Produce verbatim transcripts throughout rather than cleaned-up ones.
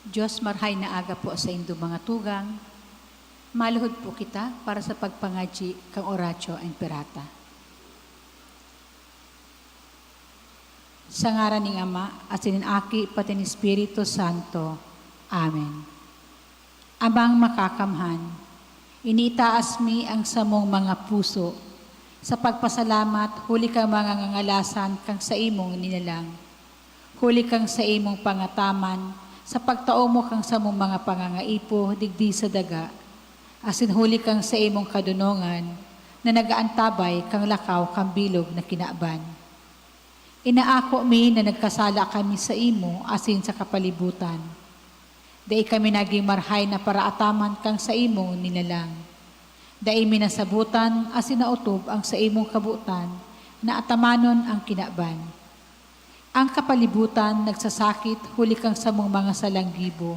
Dios, marhay na aga po sa indo mga tugang. Maluhod po kita para sa pagpangadyi kan Oratio Imperata. Sa ngaran nin Ama, asin nin Aki, pati nin Espiritu Santo. Amen. Amang Makakamhan, iniitaas mi ang samong mga puso sa pagpasalamat huli kan mga ngangalasan kan saimong nilalang, huli kan saimong pangataman sa pagtao mo kan samong mga pangangaipo digdi sa daga, asin huli kan saimong kadonongan na nag-aantabay kan lakaw kan bilog na kinaban. Inaako mi na nagkasala kami saimo asin sa kapalibutan. Dai kami nagin marhay na paraataman kan saimong nilalang. Dai mi nasabotan asin naotob an saimong kabotan na atamanon an kinaban. An kapalibutan nagsasakit huli kan samong mga salang gibo.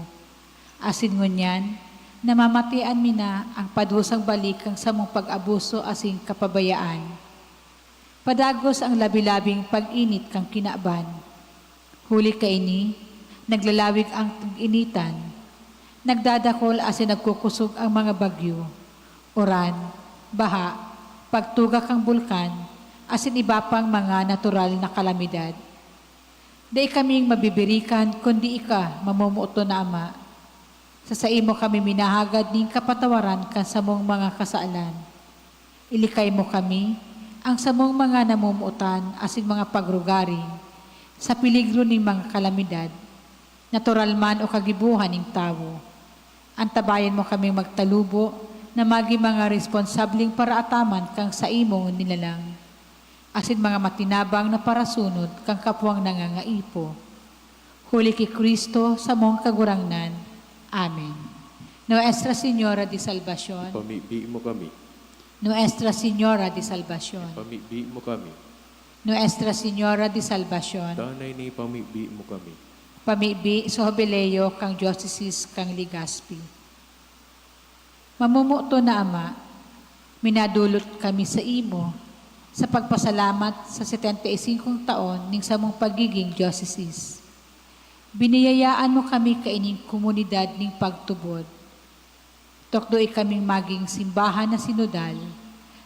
Asin ngunyan, namamatean mi na an padusang balik kan samong pag-abuso asin kapabayaan. Padagos an labi-labing pag-init kan kinaban. Huli kaini, naglalawig an tag-initan. Nagdadakol asin nagkukosog an mga bagyo, uran, baha, pagtuga kan bulkan, asin iba pang mga natural na kalamidad. Dai kaming mabibirikan kundi ika, mamomoot na Ama. Sa saimo kami minahagad nin kapatawaran kan samong mga kasalan. Ilikay mo kami, an samong mga namomotan asin mga pagrugaring, sa peligro nin mga kalamidad, natural man o kagibohan nin tawo. Antabayan mo kaming magtalubo na magin mga responsableng paraataman kan saimong nilalang, asin mga matinabang na parasunod kan kapwang nangangaipo. Huli ki Cristo, samong Kagurangnan. Amen. Nuestra Señora de Salvacion. Ipamibi mo kami. Nuestra Señora de Salvacion. Ipamibi mo kami. Nuestra Señora de Salvacion. Danay na ipamibi mo kami. Pamibi sa Jubileo kan Diocese kan Legazpi. Mamomoton na Ama, minadolot kami saimo sa pagpasalamat sa setenta y singkong taon nin samong pagigin diocese. Biniyayaan mo kami kaining komunidad nin pagtubod. Tukdoe kaming magin simbahan na sinodal,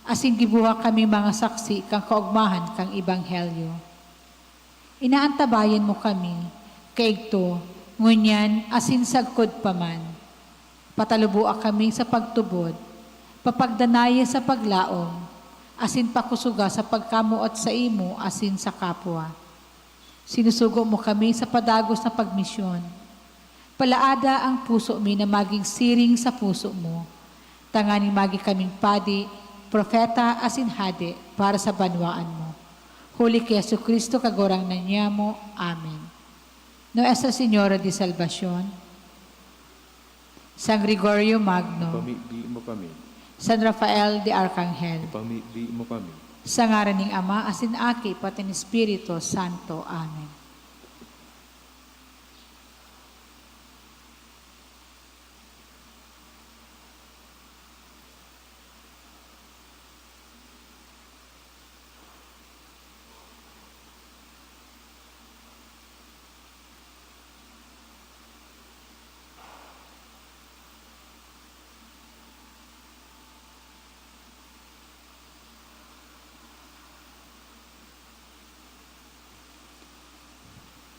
asin gibuha kaming mga saksi kan kaogmahan kan Ebanghelyo. Inaantabayan mo kami, kaigto, ngunyan asin sagkod pa man. Pataluboa kami sa pagtubod, papagdanaye sa paglaom, asin pakosoga sa pagkamoot saimo asin sa kapwa. Sinusugo mo kami sa padagos na pagmisyon. Palaada an puso mi na magin siring sa puso mo, tanganing magi kaming padi, propeta, asin hade para sa banwaan mo. Huli ki Jesu-Cristo, Kagurangnan nyamo. Amen. Nuestra Señora de Salvacion, San Gregorio Magno, Ipamibi mo kami. San Rafael de Arcangel, Ipamibi mo kami. Sa ngaran ning Ama, asin Aki, pati nin Espiritu Santo. Amen.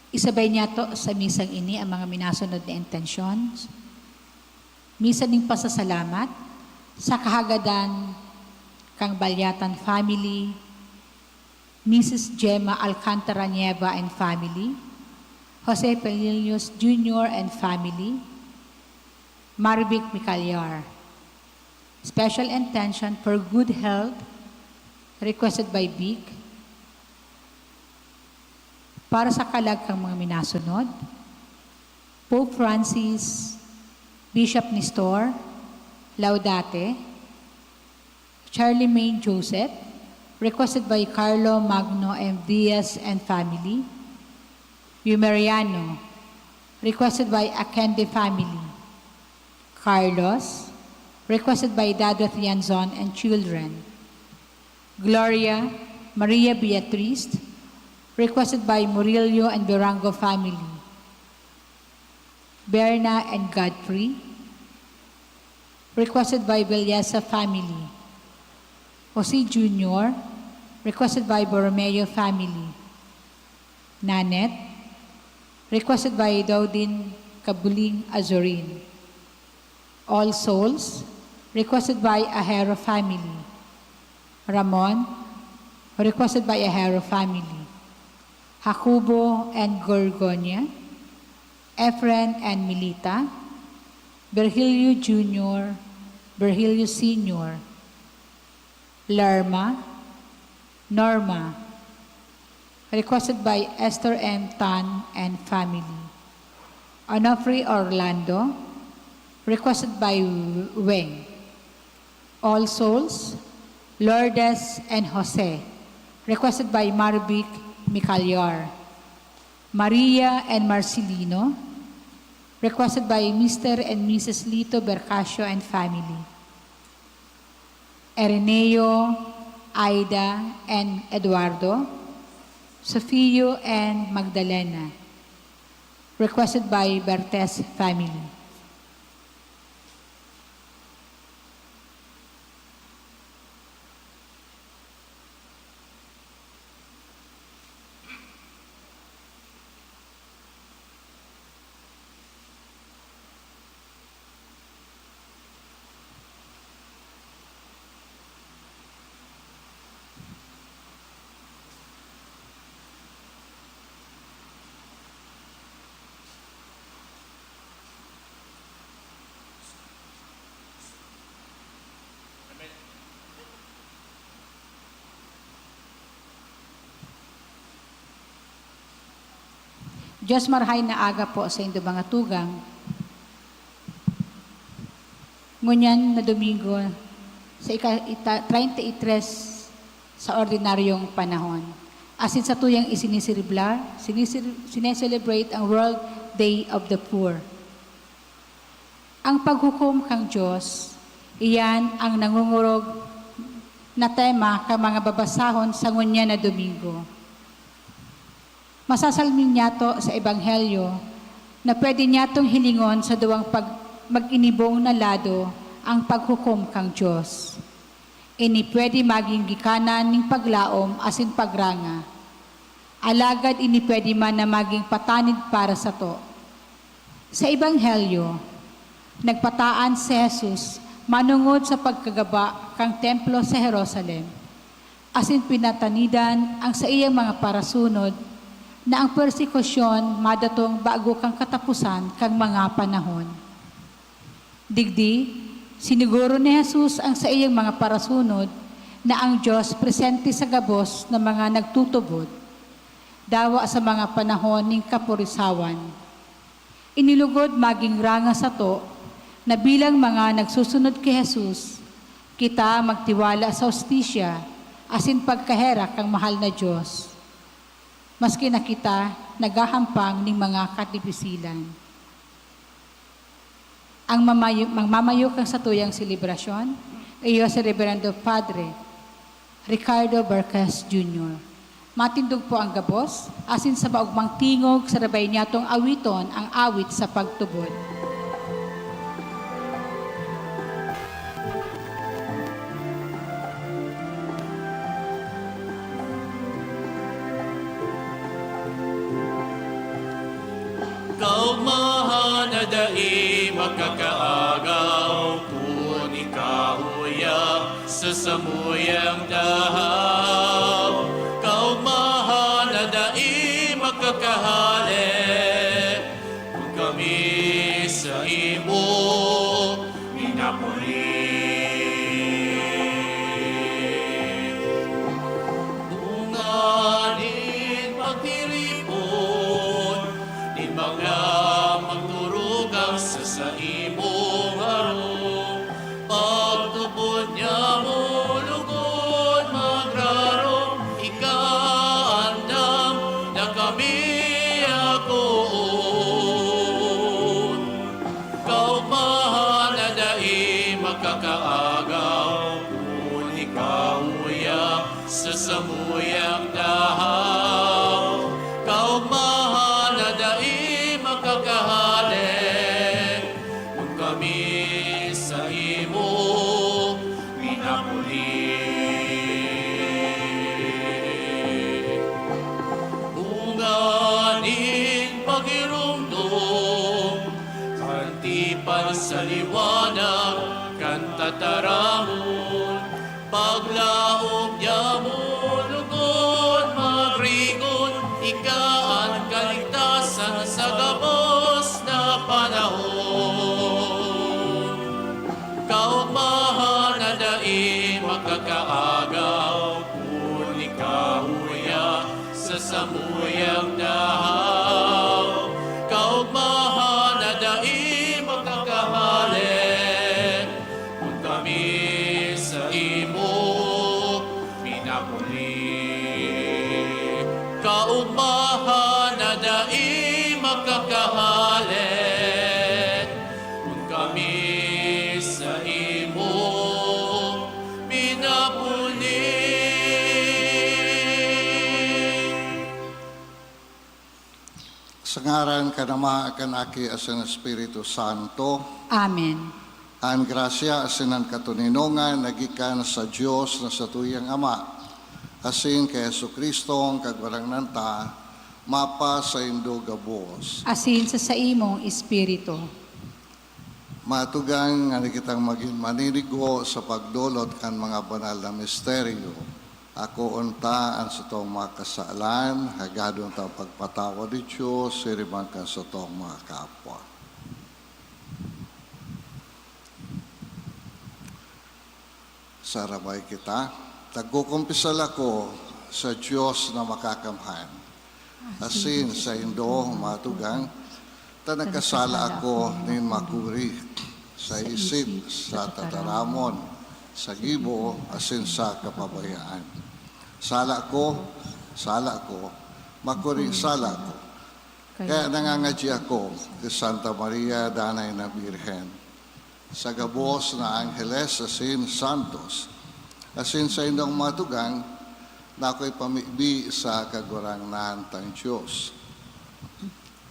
Isabay niyato sa misang ini ang mga minasunod na intensyon. Misa nin pasasalamat sa kahagadan kan Balyatan family, Misis Gemma Alcantara Nieva and family, Jose Pelillos Junior and family, Marivic Micallar. Special intention for good health, requested by Vic. Para sa kalag kan mga minasunod, Pope Francis, Bishop Nestor, Laudate, Charlemagne Joseph, requested by Carlo Magno M. Diaz and family, Yumeriano, requested by Akende family, Carlos, requested by Dadot Yanzon and children, Gloria, Maria Beatriz, requested by Murillo and Durango family, Berna and Godfrey, requested by Villesa family. Jose Junior, requested by Borromeo family. Nanette, requested by Daudin Kabuling Azurin. All Souls, requested by Ahero family. Ramon, requested by Ahero family. Jacobo and Gorgonia, Efren and Milita, Virgilio Junior, Virgilio Senior, Lerma, Norma, requested by Esther M Tan and family. Onofre Orlando, requested by Weng. All Souls, Lourdes and Jose, requested by Marvic Micalyar. Maria and Marcelino, requested by Mister and Missus Lito Bercasio and family. Ireneo, Aida, and Eduardo, Sofio, and Magdalena, requested by Bertes family. Diyos, marahay na aga po sa indo mga tugang. Ngunyan na Domingo, sa ika-, ita-, treinta y tres sa ordinaryong panahon, asin satuyang isiniselebrar, sinisir-, sineselebrate ang World Day of the Poor. Ang paghukom kan Dios, iyan ang nangungurog na tema kan mga babasahon sa ngunyan na Domingo. Masasalming niyato sa Ebanghelyo na pwede niyatong hilingon sa duwang pag-, mag-inibong na lado ang paghukom kan Dios. Ini pwede magin gikanan nin paglaom asin pagranga, alagad ini pwede man na magin patanid para sato. Sa Ebanghelyo, nagpataan si Jesus manongod sa pagkagaba kan Templo sa Jerusalem, asin pinatanidan an saiyang mga parasunod na ang persekusyon madatong bago kan kataposan kan mga panahon. Digdi, siniguro ni Jesus an saiyang mga parasunod na ang Dios presente sa gabos na mga nagtutubod, dawa sa mga panahon nin kapurisawan. Ini lugod magin ranga sato na bilang mga nagsusunod ki Jesus, kita magtiwala sa hustisya asin pagkaherak kan mahal na Dios, maski na kita naghahampang nin mga kadipisilan. Ang mamayo-, magmamayo kan satuyang selebrasyon, iyo si Reberendo Padre Ricardo Berquez Junior. Matindog po ang gabos, asin sa maogmang tingog, sarabay niyatong awiton ang awit sa pagtubod. Kaogmahan na dai makakaagaw, kun ikaw uya sa samuyang tahaw. Kaogmahan na dai makakahale, kun kami sa imo minapuli. Bunga nin pagtiripon nin mga magturugang sa saimong harong, pagtubod niya mo lugod magrarong, ika andam na kami akoon. Kaogmahan na dai makakaagaw, kun ikaw uya sa samuyang tahaw. Kaogmahan na dai makakahale, samuyang dahaw, kaogmahan na dai makakahale. Kun kami saimo pinapuli, kaogmahan na dai makakahale. Kun kami saimo pinapuli. Sa ngaran kan Ama, kan Aki, asin Espiritu Santo. Amen. An grasya asin an katoninongan na gikan sa Dios na satuyang Ama, asin ki Jesu-Cristo, an Kagurangnan ta, mapasaindo gabos. Asin sa saimong espiritu. Matugang, ngani kitang magin maninigo sa pagdolot kan mga banal na misteryo. Akoon ta an satong mga kasalan, hagadon ta an pagpatawad ni Dios, siriman kan satong mga kapwa. Sarabay kita. Nagkukumpisal ako sa Dios na Makakamhan, asin saindo, matugang, ta nagkasala ako nin makuri, sa isip, sa tataramon, sa gibo, asin sa kapabayaan. Sala ko, sala ko, makuring sala ko. Kaya nangangadyi ako ki Santa Maria, Danay na Birhen, sa gabos na angheles asin santos, asin saindong mga tugang na ako'y pamibi sa Kagurangnan tang Dios.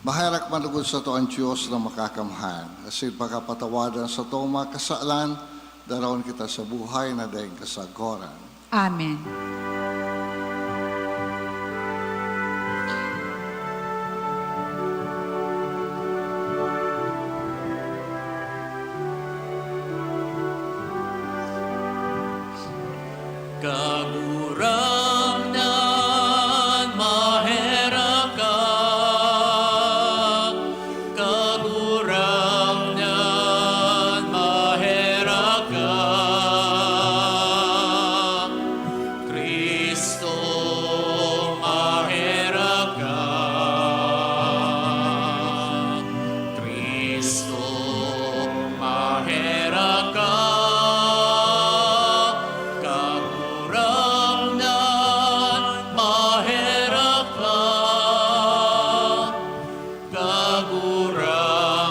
Maherak man lugod sato an Dios na Makakamhan, asin pakapatawadan satong mga kasalan, daraon kita sa buhay na daing kasagkoran. Amen. Kagurangnan, maherak ka. Kagurangnan, maherak ka. Cristo, maherak ka. Cristo, maherak ka. Kagurangnan, maherak ka.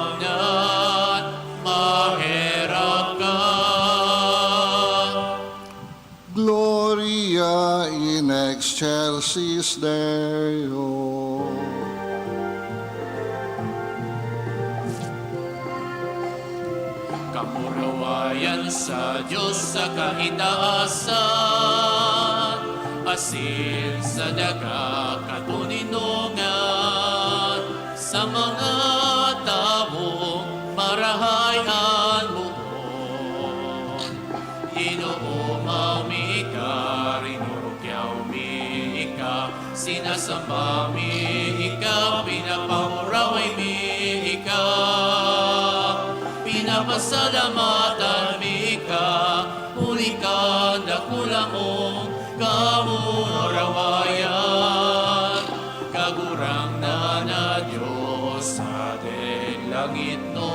Kagurangnan, maherak ka. Gloria in excelsis Deo. Kamurawayan sa Dios sa kaitaasan, asin sa daga katoninongan, sa mga tabong marahay an bohok. Inoomaw mi ika, rinurukyaw mi ika, sinasamba mi ika, pinapamuraway mi ika, pinapasalamatan mi ika, huli kan dakula mong kamurawayan. Kagurangnan na Dios, Hadeng langitnon,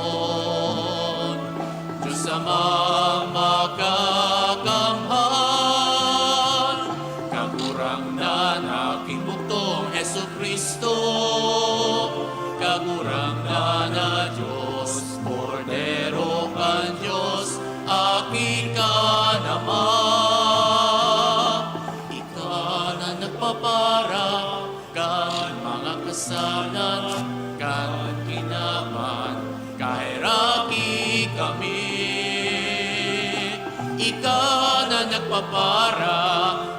Dios Amang Makakamhan, Kagurangnan na kinubugtong Jesu-Cristo, Kagurangnan na Dios, Kordero kan Dios, Aki kan Ama. Ika na nagpapara kan mga kasalan kan kinaban, kaheraki kami. Ika na nagpapara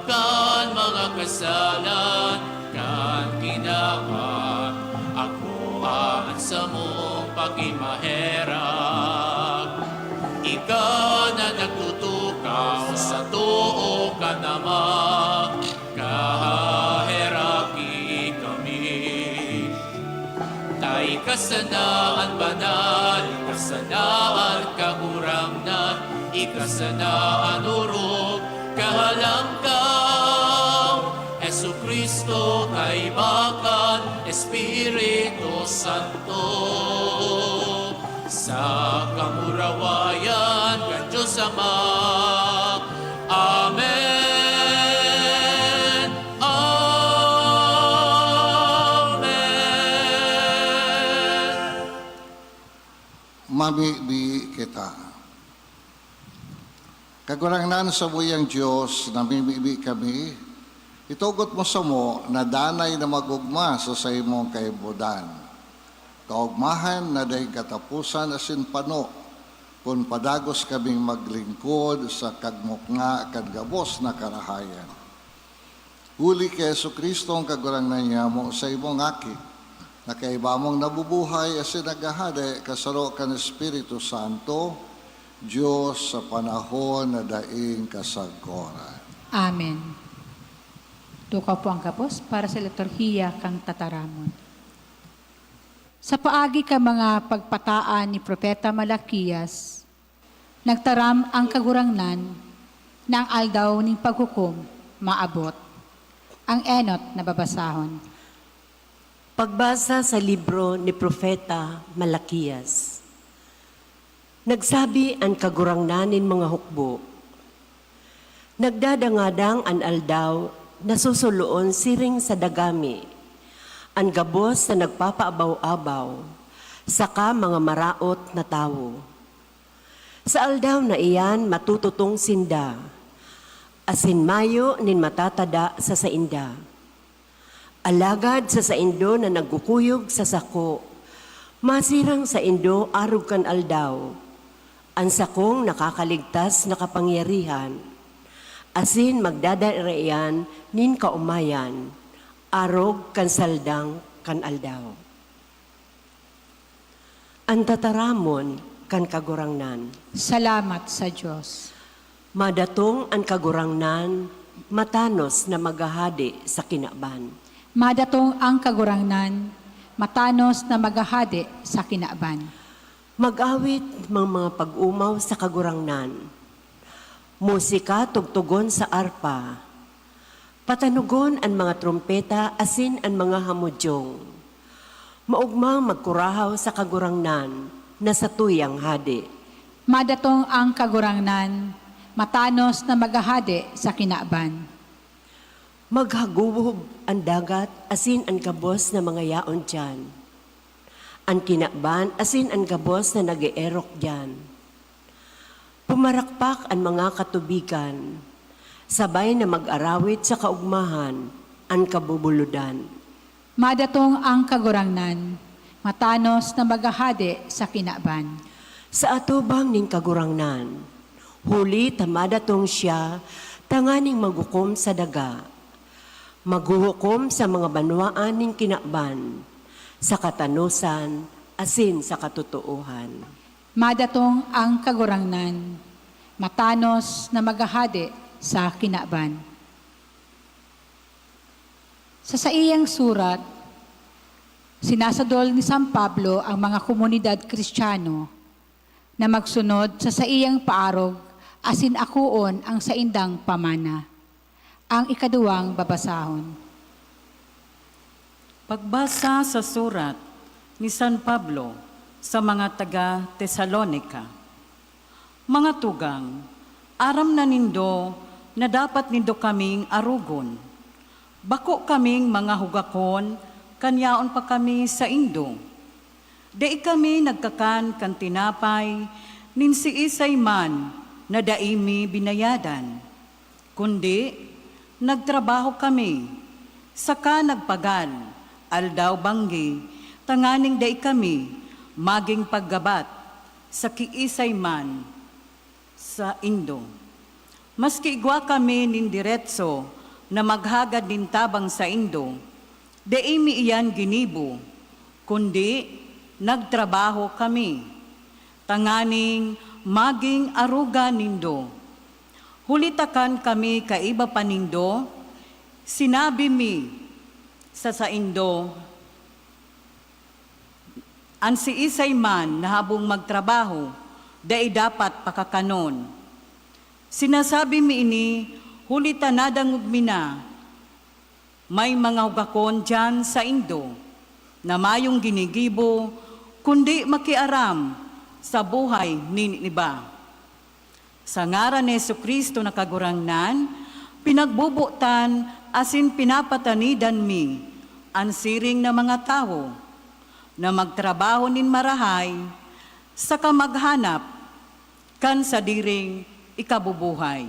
kan mga kasalan kan kinaban, akoa an samong pakimaherak. Ika na nagtutukaw sa too kan Ama, kahaheraki kami. Ta ika sana an banal, ika sana an kagurangnan, ika sana an orog, kahalangkaw, Jesu-Cristo, kaiba kan Espiritu Santo, sa kamurawayan kan Dios Ama. Amen. Amen. Mamibi kita. Kagurangnan, samuyang Dios, namimibi kami, itugot mo samo na danay na mag-ogma sa saimong kaipuhan. Kaogmahan na daing kataposan asin pano, kun padagos kaming maglingkod sa kagmukna kan gabos na karahayan. Huli ki Jesu-Cristo, an Kagurangnan nyamo, sa imong Aki, na kaiba mong nabubuhay asin naghahade kasaro kan Espiritu Santo, Dios sa panahon na daing kasagkoran. Amen. Tukaw po ang gabos para sa liturhiya kan tataramon. Sa paagi kan mga pagpataan ni Propeta Malaquias, nagtaram an Kagurangnan na an aldaw nin paghukom maabot. An enot na babasahon. Pagbasa sa libro ni Propeta Malaquias. Nagsabi an Kagurangnan nin mga hukbo, "Nagdadangadang an aldaw na susuloon siring sa dagami, an gabos na nagpapaabaw-abaw, saka mga maraot na tawo. Sa aldaw na iyan matututong sinda, asin mayo nin matatada sa sainda. Alagad sa saindo na nagkukuyog sa sako, masirang saindo arog kan aldaw, an sakong nakakaligtas na kapangyarihan, asin magdadara iyan nin kaomayan, arog kan saldang kan aldaw." An tataramon kan Kagurangnan. Salamat sa Dios. Madatong an Kagurangnan, matanos na maghahade sa kinaban. Madatong an Kagurangnan, matanos na maghahade sa kinaban. Mag-awit, mga, mga pag-omaw sa Kagurangnan. Musika tugtugon sa arpa. Patanogon an mga trompeta asin an mga hamodyong. Maogmang magkurahaw sa Kagurangnan, na satuyang Hade. Madatong an Kagurangnan, matanos na maghahade sa kinaban. Maghaguwob an dagat asin an gabos na mga yaon diyan. An kinaban asin an gabos na nag-eerok diyan. Pumarakpak an mga katubigan, sabay na mag-arawit sa kaogmahan an kabubulodan. Madatong an Kagurangnan, matanos na maghahade sa kinaban. Sa atubang nin Kagurangnan, huli ta madatong siya tanganing maghukom sa daga. Maghuhukom sa mga banwaan nin kinaban, sa katanosan asin sa katotoohan. Madatong an Kagurangnan, matanos na maghahade sa kinaban. Sa saiyang surat, sinasadol ni San Pablo ang mga komunidad Kristiyano na magsunod sa saiyang paarog asin akoon an saindang pamana. An ikaduwang babasahon. Pagbasa sa surat ni San Pablo sa mga taga Tesalonica. Mga tugang, aram na nindo na dapat nindo kaming arogon. Bako kaming mga hugakon kan yaon pa kami saindo. Dai kami nagkakan kan tinapay nin siisay man na dai mi binayadan, kundi nagtrabaho kami saka nagpagal aldaw-banggi tanganing dai kami magin paggabat sa kiisay man saindo. Maski igwa kami nin deretso na maghagad nin tabang saindo, dai mi iyan ginibo, kundi nagtrabaho kami tanganing magin arogan nindo. Huli ta kan kami kaiba pa nindo, sinabi mi sa saindo, an siisay man na habong magtrabaho, dai dapat pakakanon. Sinasabi mi ini huli ta nadangog mi na May mga hugakon diyan saindo na mayong ginigibo kundi makiaram sa buhay nin iba. Sa ngaran ni Jesu-Cristo na Kagurangnan, pinagbobotan asin pinapatanidan mi an siring na mga tawo na magtrabaho nin marahay saka maghanap kan sadiring ikabubuhay.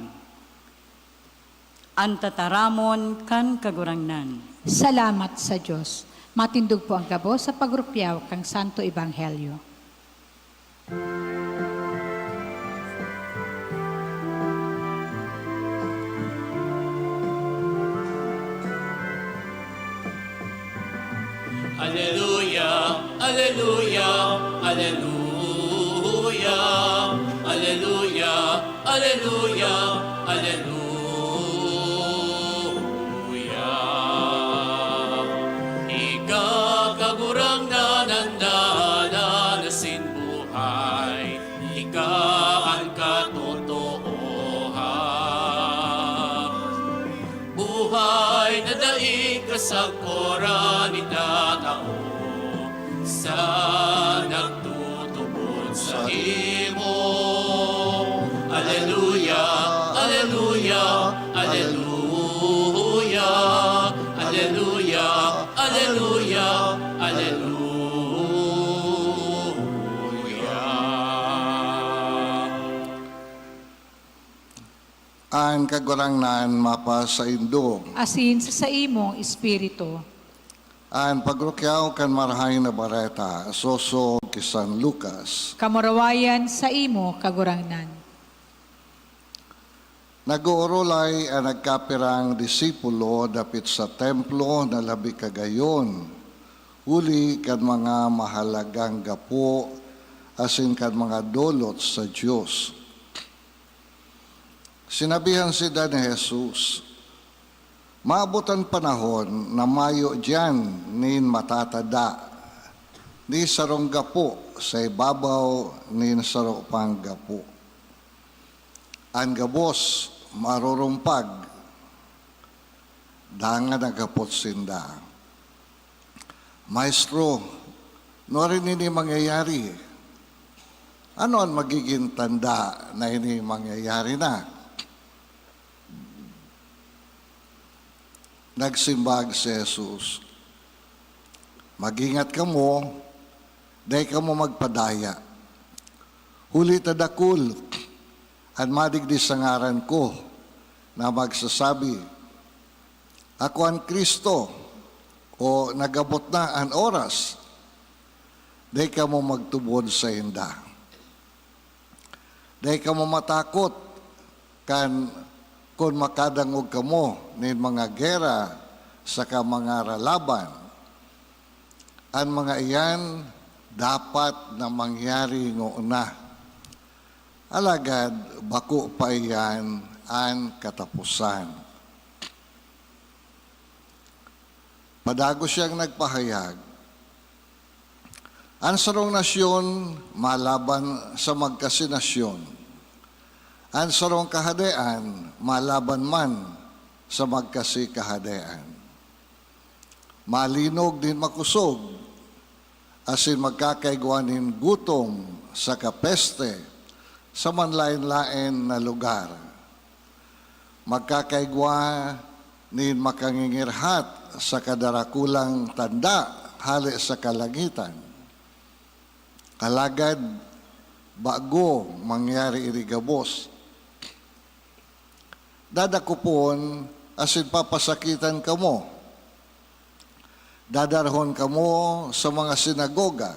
An tataramon kan Kagurangnan. Salamat sa Dios. Matindog po ang gabos sa pagrukyaw kan Santo Ebanghelyo. Aleluya, aleluya, aleluya, aleluya, aleluya, aleluya. Ika, Kagurangnan, an dalan asin buhay. Ika an katotoohan. Buhay na daing kasagkoran itatao sa nagtutubod saimo. Aleluya, aleluya, aleluya, aleluya, aleluya, aleluya. An Kagurangnan mapasaindo. Asin sa saimong espiritu. An pagrukyaw kan Marahay na Bareta, sosog ki San Lucas. Kamurawayan saimo, Kagurangnan. Nag-oorolay an nagkapirang disipulo dapit sa templo na labi kagayon, huli kan mga mahalagang gapo asin kan mga dolot sa Dios. Sinabihan sinda ni Jesus, "Maabot an panahon na mayo diyan nin matatada ni sarong gapo sa ibabaw nin saro pang gapo. An gabos marurumpag." Dangan naghapot sinda, "Maestro, nuarin ini mangyayari? Ano an magigin tanda na ini mangyayari na?" Nagsimbag si Jesus, "Mag-ingat kamo, dai kamo magpadaya. Huli ta dakul an madigdi sa ngaran ko na magsasabi, 'Ako an Cristo,' o, 'Nag-abot na an oras.' Dai kamo magtubod sainda. Dai kamo matakot kan kun makadangog kamo nin mga gera saka mga ralaban. An mga iyan dapat na mangyari ngona, alagad bako pa iyan an kataposan." Padagos siyang nagpahayag, "An sarong nasyon malaban sa magkasinasyon, an sarong kahadean malaban man sa magkasikahadean. Malinog nin makosog, asin magkakaigwa nin gutom saka peste sa manlaen-laen na lugar. Magkakaigwa nin makangingirhat saka darakulang tanda hale sa kalangitan. Alagad bago mangyari ini gabos, dadakopon asin papasakitan kamo. Dadarahon kamo sa mga sinagoga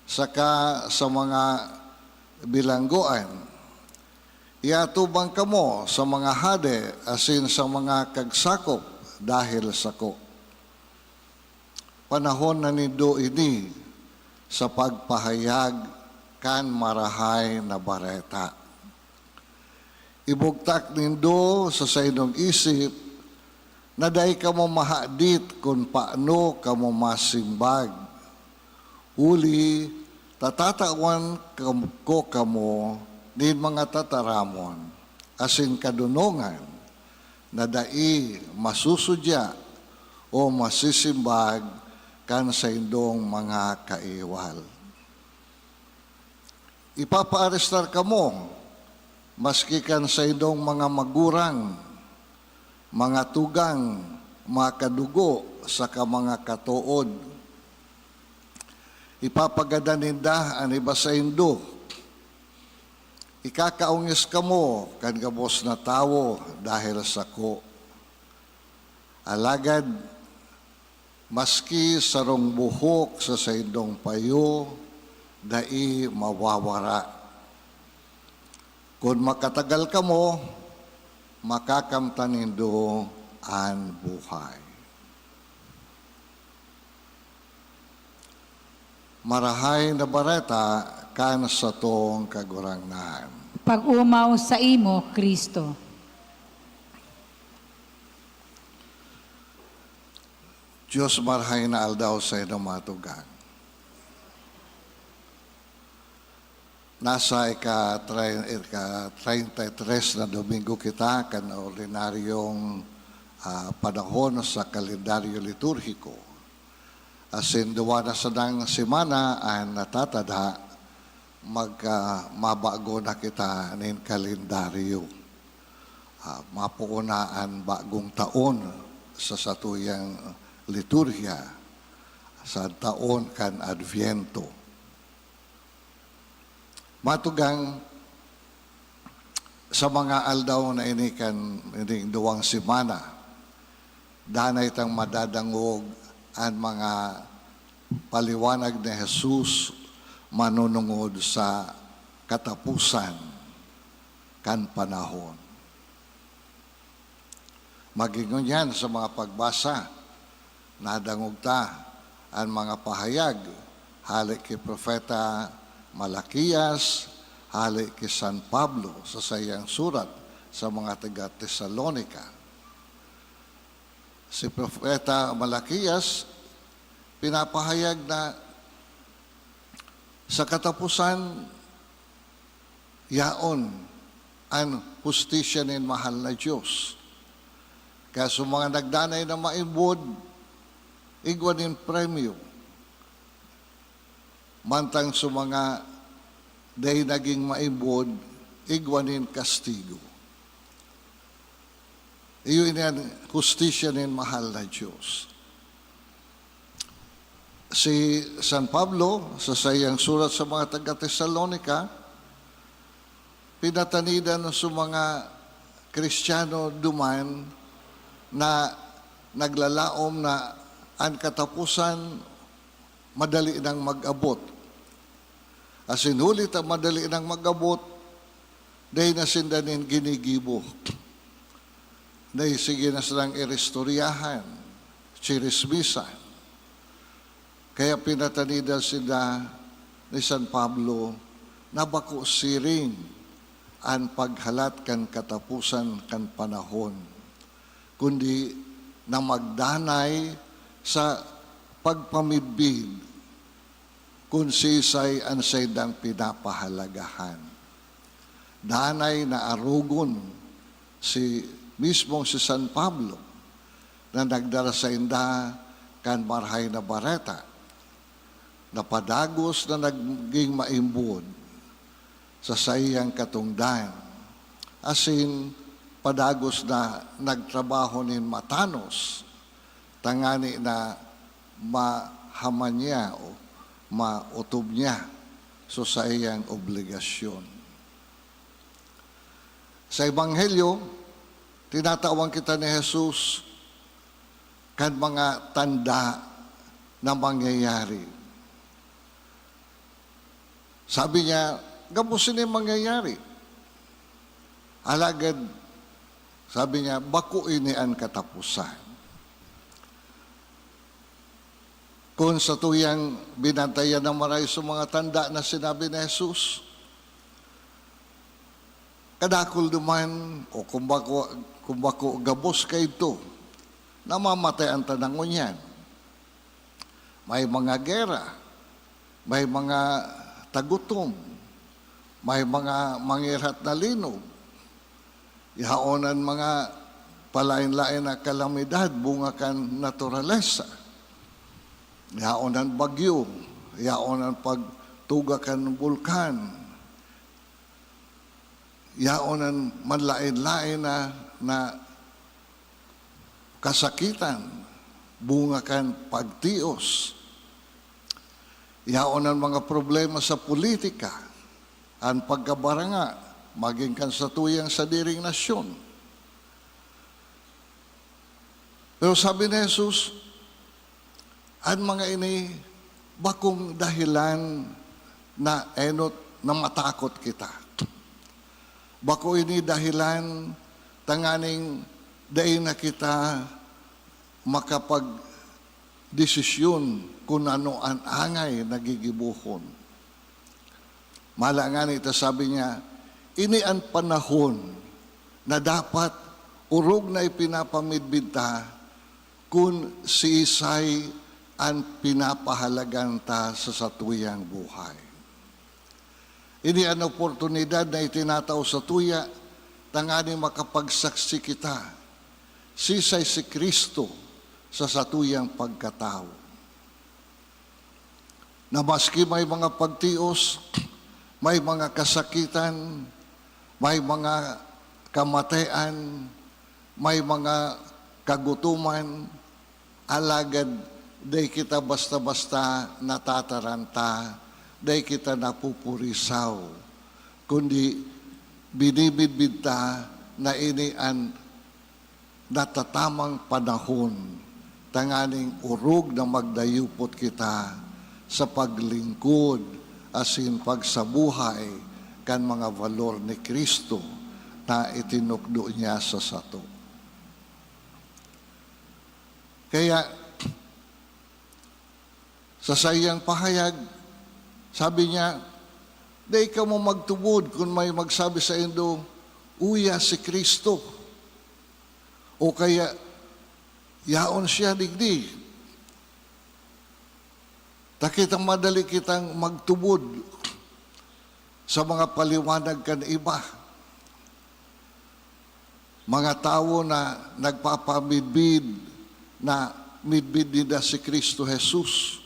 saka sa mga bilanggoan. Iatubang kamo sa mga hade asin sa mga kagsakop dahel sako. Panahon na nindo ini sa pagpahayag kan Marahay na Bareta. Ibugtak nindo sa saindong isip na dai kamo mahadit kun paano kamo masimbag. Huli ta tatawan kam-, ko kamo nin mga tataramon asin kadonongan na dai masusudya o masisimbag kan saindong mga kaiwal. Ipapaarestar kamo maski kan saindong mga magurang, mga tugang, mga kadugo, saka mga katood. Ipapagadan ninda an iba saindo. Ikakaongis kamo kan gabos na tawo dahel sako. Alagad maski sarong buhok sa saindong payo dai mawawara. Kun makatagal kamo, makakamtan nindo an buhay. Marahay na Bareta kan satong Kagurangnan. Pag-omaw saimo, Cristo. Diyos, marahay na aldaw sainong mga tugang. Nasa ika-, ika-treinta y tres na Domingo kita kan ordinaryong, ah, panahon sa kalendaryo liturhiko. Asin duwa na sanang semana an natatada, magka-, mabago na kita nin kalendaryo. Ah, mapoon na an bagong taon sa satuyang liturhiya, sa taon kan Adviento. Mga tugang, sa mga aldaw na ini kan ining duwang semana, danay tang madadangog an mga paliwanag ni Jesus manunungod sa kataposan kan panahon. Magin ngunyan sa mga pagbasa, nadangog ta an mga pahayag hale ki Propeta Malaquias, hale ki San Pablo sa saiyang surat sa mga taga Tesalonica. Si Propeta Malaquias pinapahayag na sa kataposan, yaon an hustisya nin mahal na Dios. Kaya sa mga nagdanay na maimbod, igwa nin premyo. Mantang sa mga dai naging maimbod, igwa nin kastigo. Iyo ini an hustisya nin mahal na Dios. Si San Pablo, sa saiyang surat sa mga taga-Tesalonica, pinatanidan sa mga Kristiyano duman na naglalaom na an kataposan madali nang mag-abot. Asin huli ta madali nang mag-abot, dai na sinda nin ginigibo. Dai sige na silang iristoryahan, chirismisan. Kaya pinatanidan sinda ni San Pablo na bako siring an paghalat kan kataposan kan panahon, kundi na magdanay sa pagpamidbid kun siisay an saindang pinapahalagahan. Danay na arogon si, mismong si San Pablo na nagdara sainda kan Marahay na Bareta, na padagos na naging maimbod sa saiyang katongdan, asin padagos na nagtrabaho nin matanos tangani na mahaman niya o maotob niya so saiyang obligasyon. Sa Ebanghelyo, tinatawan kita ni Jesus kan mga tanda na mangyayari. Sabi niya, "Gabos ini mangyayari." Alagad, sabi niya, "Bako ini an kataposan." Kun satuyang binantayan na maray sa mga tanda na sinabi ni Jesus, kadakul duman, o kung bako, kung bako gabos kaidto, namamatay an tanan ngunyan. May mga gera, may mga tagutom, may mga mangirhat na linog, yaon an mga palain-lain na kalamidad, bunga kan naturalesa. Yaon an bagyo, yaon an pagtuga kan bulkan, yaon an manlaen-laen na, na kasakitan, bunga kan pagtios. Yaon an mga problema sa politika, an pagkabaranga, magin kan satuyang sadiring nasyon. Pero sabi ni Jesus, an mga ini bakong dahilan na enot na matakot kita. Bako ini dahilan tanganing dai na kita makapagdesisyon kun ano an angay na gigibohon. Mala ngani ta, sabi niya, ini an panahon na dapat orog na ipinapamidbid ta kun siisay an pinapahalagan ta sa satuyang buhay. Ini an oportunidad na itinatao satuya tanganing makapagsaksi kita siisay si Cristo sa satuyang pagkatawo. Na maski may mga pagtios, may mga kasakitan, may mga kamatean, may mga kagutoman, alagad dai kita basta-basta natataranta, dai kita napupurisaw, kundi binibidbid ta na ini an natatamang panahon tanganing orog na magdayupot kita sa paglingkod asin pagsabuhay kan mga balor ni Cristo na itinukdo niya sa sato. Kaya, sa saiyang pahayag, sabi niya, "Dai kamo magtubod kun may magsabi saindo, 'Uya si Cristo,' o kaya, 'Yaon siya digdi.'" Ta kitang madali kitang magtubod sa mga paliwanag kan iba. Mga tawo na nagpapamidbid na midbid ninda si Cristo Jesus.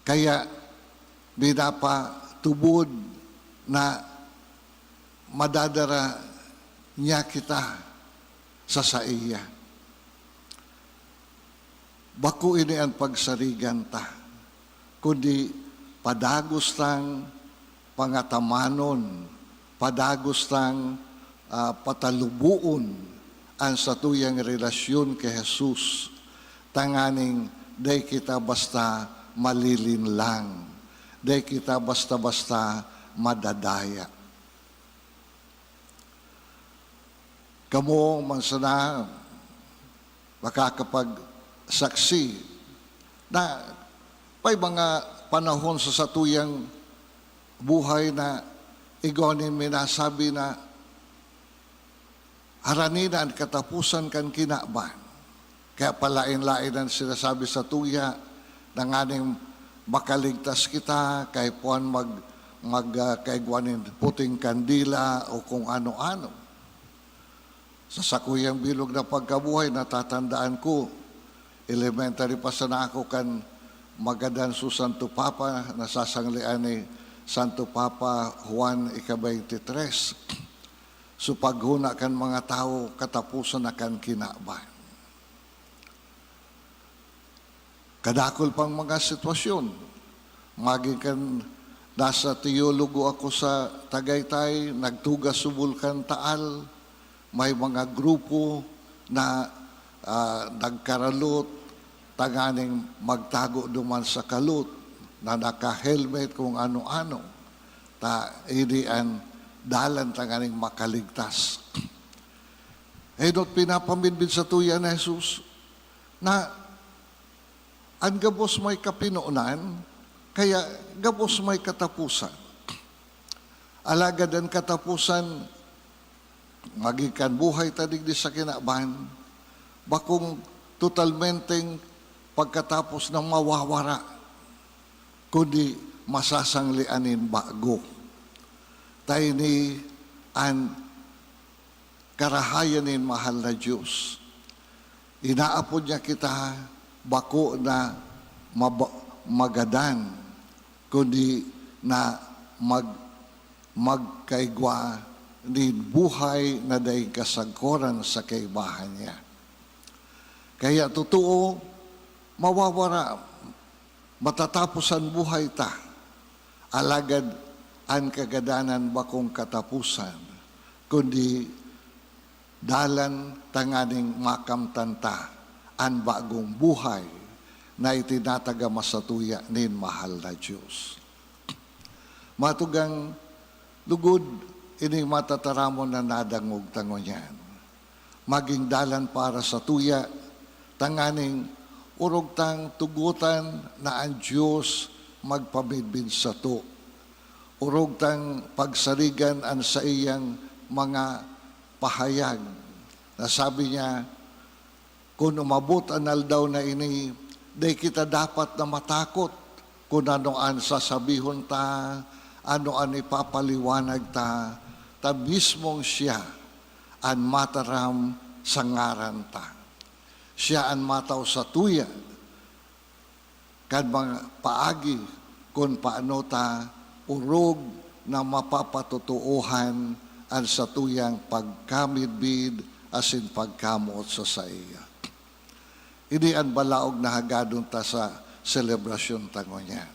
Kaya minapatubod na madadara niya kita sa saiya. Bako ini an pagsarigan ta, kundi padagos tang pangatamanon, padagos tang, ah, pataluboon an satuyang relasyon ki Jesus, tanganing dai kita basta malilinlang, dai kita basta-basta madadaya. Kamo man sana makakapagsaksi na may mga panahon sa satuyang buhay na igwa nin minasabi na harani na an kataposan kan kinaban. Kaya palaen-laen an sinasabi satuya, tanganing makaligtas kita, kaipuhan mag-, mag-, ah, kaigwa nin puting kandila o kung ano-ano. Sa sakuyang bilog na pagkabuhay, natatandaan ko, elementary pa sana ako kan magadan su Santo Papa, nasasanglean ni Santo Papa Juan ika-twenty-tres. So, paghona kan mga tawo, kataposan na kan kinaban. Kadakul pang mga sitwasyon. Magin kan nasa teologo ako sa Tagaytay, nagtugas subol kan Taal, may mga grupo na, ah, nagkaralot tanganing magtago duman sa kalot na naka-helmet, kung ano-ano. Ta, ini an dalan tanganing makaligtas. Enot pinapamidbid satuya ni Jesus na an gabos may kapinonan, kaya gabos may kataposan. Alagad an kataposan, magin kan buhay ta digdi sa kinaban, bakong totalmenteng pagkatapos na mawawara, kundi masasanglean nin bago. Ta ini an karahayan nin mahal na Dios. Inaapod niya kita bako na mab-, magadan, kundi na mag-, magkaigwa nin buhay na daing kasagkoran sa kaibahan niya. Kaya totoo, mawawara, matatapos an buhay ta, alagad an kagadanan bakong kataposan, kundi dalan tanganing makamtan ta an bagong buhay na itinatagama satuya nin mahal na Dios. Matugang lugod, ini matataramon na nadangog ta ngunyan magin dalan para satuya, tanganing orog tang tugotan na an Dios magpamidbid sato. Orog tang pagsarigan an saiyang mga pahayag na sabi niya, "Kun umabot an aldaw na ini, dai kita dapat na matakot kun ano an sasabihon ta, ano an ipapaliwanag ta, ta mismong siya an mataram sa ngaran ta. Siya an matao satuya kan mga paagi kun paano ta orog na mapapatotoohan an satuyang pagkamidbid asin pagkamoot sa saiya." Ini an balaog na hagadon ta sa selebrasyon ta ngunyan,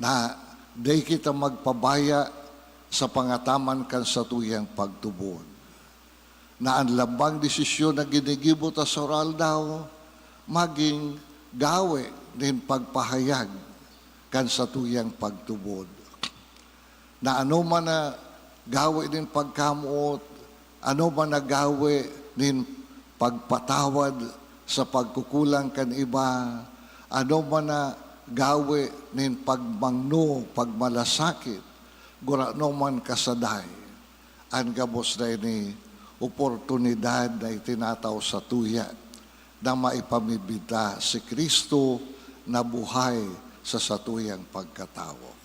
na dai kita magpabaya sa pangataman kan satuyang pagtubod, na an lambang desisyon na ginigibo ta sa aldaw magin gawe nin pagpahayag kan satuyang pagtubod. Na anoman na gawe nin pagkamoot, anoman na gawe nin pagpatawad sa pagkukulang kan iba, anoman na gawe nin pagmangno, pagmalasakit, gurano man kasaday, an gabos na ini oportunidad na itinatao satuya na maipamidbid ta si Cristo na buhay sa satuyang pagkatawo.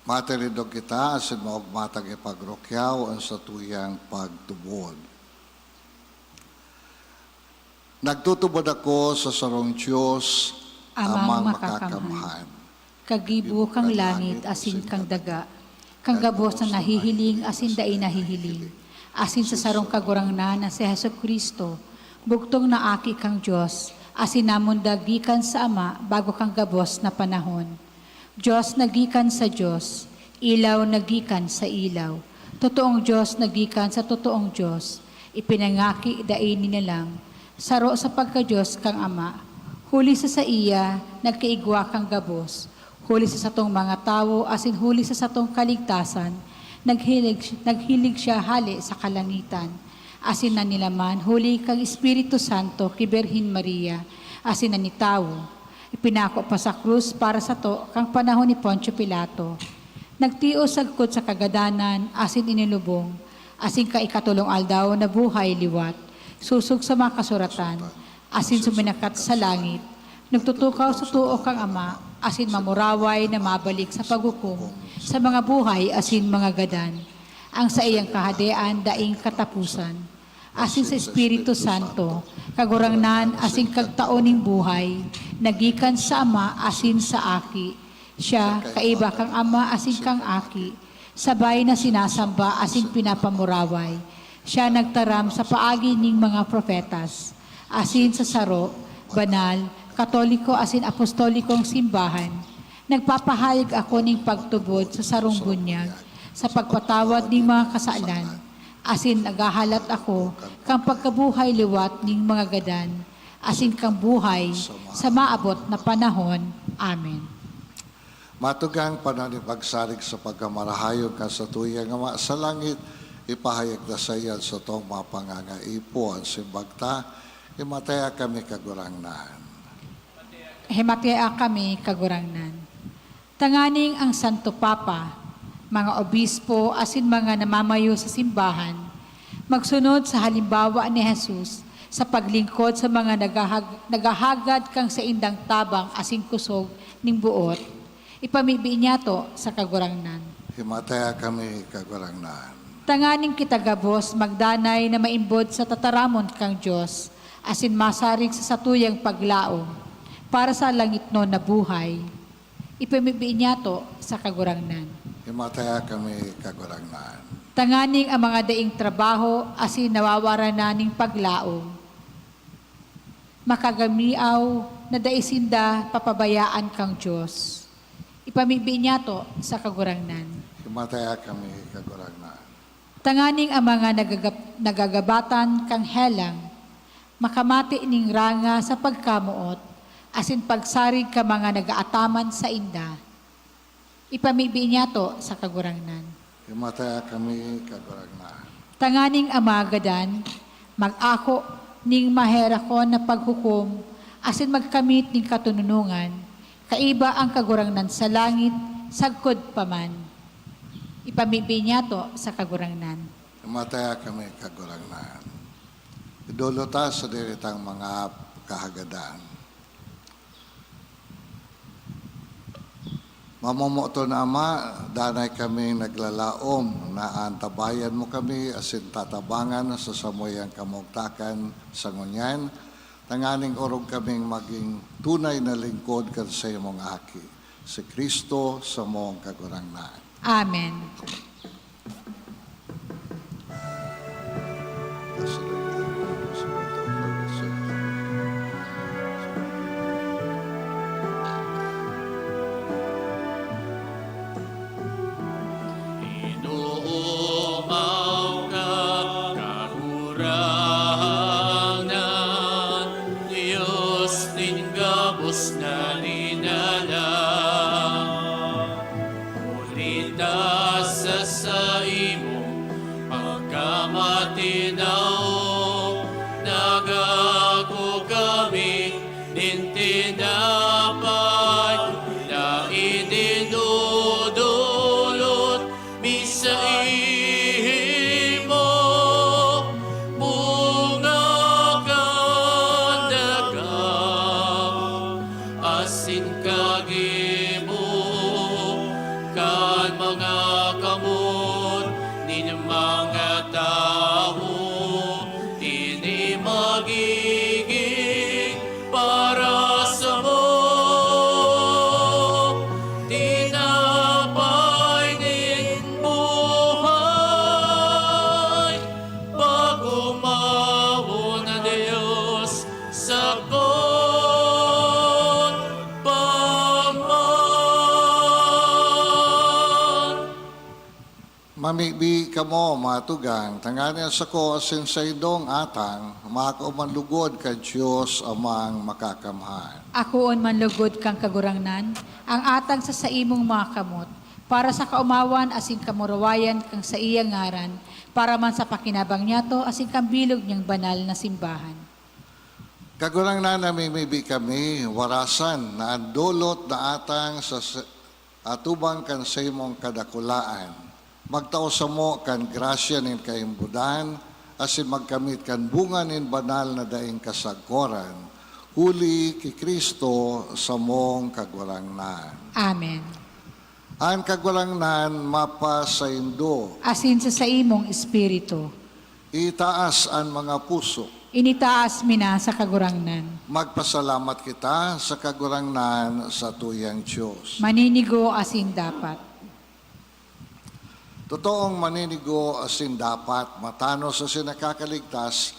Matirindog kita asin maogma tang ipagrukyaw an satuyang pagtubod. Nagtutubod ako sa sarong Dios, Amang Amang Makakamhan, Makakamhan, Kagibo kan langit asin kan daga, kan gabos na nahihiling asin dai nahihiling, asin sa sarong Kagurangnan na si Jesu-Cristo, bugtong na Aki kan Dios, asin namundag gikan sa Ama bago kan gabos na panahon. Dios na gikan sa Dios, ilaw na gikan sa ilaw, totoong Dios na gikan sa totoong Dios, ipinangaki, dai ninalang, saro sa pagka-Dios kan Ama. Huli sa saiya nagkaigwa kan gabos, huli sa satong mga tawo asin huli sa satong kaligtasan, naghilig, naghilig siya hale sa kalangitan, asin nanilaman huli kan Espiritu Santo ki Birhen Maria, asin nanitawo. Ipinako pa sa krus para sato kan panahon ni Poncio Pilato. Nagtios sagkod sa kagadanan asin inilubong, asin kan ikatolong aldaw nabuhay liwat, sosog sa mga kasuratan, asin suminakat sa langit. Nagtutukaw sa too kan Ama, asin mamuraway na mabalik sa paghukom sa mga buhay asin mga gadan. Ang saiyang kahadean daing kataposan. Asin sa Espiritu Santo, Kagurangnan asin Kagtao nin buhay, na gikan sa Ama asin sa Aki. Siya kaiba kan Ama asin kan Aki, sabay na sinasamba asin pinapamuraway. Siya nagtaram sa paagi nin mga propetas, asin sa saro, banal, Katoliko asin Apostolikong Simbahan, nagpapahayag ako nin pagtubod sa sarong bunyag sa pagpatawad nin mga kasalan, asin naghahalat ako kan pagkabuhay liwat nin mga gadan, asin kan buhay sa maabot na panahon. Amen. Matugang panon nin pagsarig sa pagkamarahayon kan satuyang Ama sa langit, ipahayag ta saiya an satong mga pangangaipo. Simbag ta, Himataya kami, Kagurangnan. Himataya kami, Kagurangnan. Tanganing ang Santo Papa, mga obispo asin mga namamayo sa simbahan, magsunod sa halimbawa ni Jesus sa paglingkod sa mga naghahag-, naghahagad kan saindang tabang asin kusog nin boot, ipamibi niyato sa Kagurangnan. Himataya kami, Kagurangnan. Tanganing kita gabos magdanay na maimbod sa tataramon kan Dios asin masarig sa satuyang paglaom para sa langitnon na buhay, ipamibi niyato sa Kagurangnan. Himataya kami, Kagurangnan. Tanganing ang mga daing trabaho asin nawawaran na nin paglaom, makagamiaw na dai sinda papabayaan kan Dios. Ipamibi niyato sa Kagurangnan. Himataya kami, Kagurangnan. Tanganing ang mga nagagap-, nagagabatan kan helang makamate nin ranga sa pagkamoot asin pagsarig kan mga nag-aataman sainda. Ipamibi niyato sa Kagurangnan. Himataya kami, Kagurangnan. Tanganing ang mga gadan mag-ako nin maherakon na paghukom asin magkamit nin katoninongan kaiba an Kagurangnan sa langit sagkod pa man. Ipamibi niyato sa Kagurangnan. Himataya kami, Kagurangnan. Idolot ta sadiri tang mga kahagadan. Mamomoton na Ama, danay kaming naglalaom na antabayan mo kami asin tatabangan sa samuyang kamugtakan sa ngunyan, tanganing orog kaming magin tunay na lingkod kan saimong Aki, si Cristo, samong Kagurangnan. Amen. Inoomaw ka, Kagurangnan, Dios nin gabos na dinala. Huli ta sa saimong pagkamatinaw, nagako kami nin tinapay na idinudulot mi saimo, bunga kan daga asin kagibo kan mga kamot nin mga tawo. Ini magigin para samo tinapay nin buhay, pag-omawon na Dios sagkod pa man. Mamibi kamo, mga tugang, tanganing an sako asin saindong atang makaoman lugod kan Dios Amang Makakamhan. Akoon man lugod kan Kagurangnan an atang sa saimong mga kamot, para sa kaomawan asin kamurawayan kan saiyang ngaran, para man sa pakinabang niyato asin kan bilog niyang banal na simbahan. Kagurangnan, namimibi kami, warasan na an dolot na atang sa, sa atubang kan saimong kadakulaan. Magtao samo kan grasya nin kaimbodan, asin magkamit kan bunga nin banal na daing kasagkoran, huli ki Cristo samong Kagurangnan. Amen. An Kagurangnan mapasaindo. Asin sa saimong espiritu. Itaas an mga puso. Initaas mi na sa Kagurangnan. Magpasalamat kita sa Kagurangnan, satuyang Dios. Maninigo asin dapat. Totoong maninigo asin dapat, matanos asin nakakaligtas,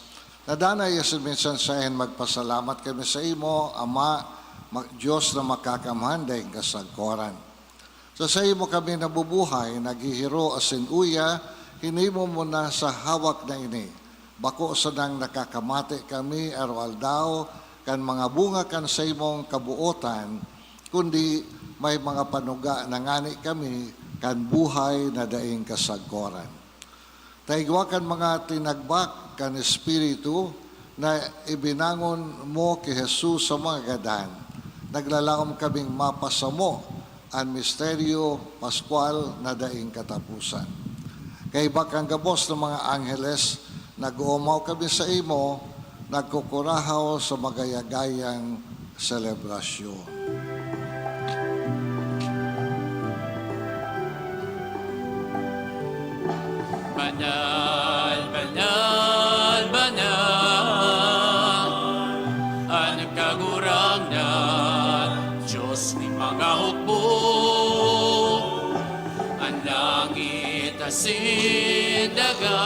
Nadanay asin minsan saen magpasalamat kami saimo, Ama, ma-, Dios na makakamhan daing kasagkoran. Sa saimo kami nabubuhay, naghihiro asin uya, hinimo mo na sa hawak na ini. Bako sanang nakakamate kami araw-aldaw kan mga bunga kan saimong kabotan, kundi may mga panuga na ngani kami kan buhay na daing kasagkoran. Ta igwa kan mga tinagbak kan Espiritu na ibinangon mo ki Jesus sa mga gadan, naglalaom kaming mapasamo an misteryo paskwal na daing kataposan. Kaiba kan gabos na mga angheles, nag-oomaw kami saimo, nagkukurahaw sa magayagayang selebrasyon. Banal, banal, banal, an Kagurangnan, Dios nin mga hukbo. An langit asin daga,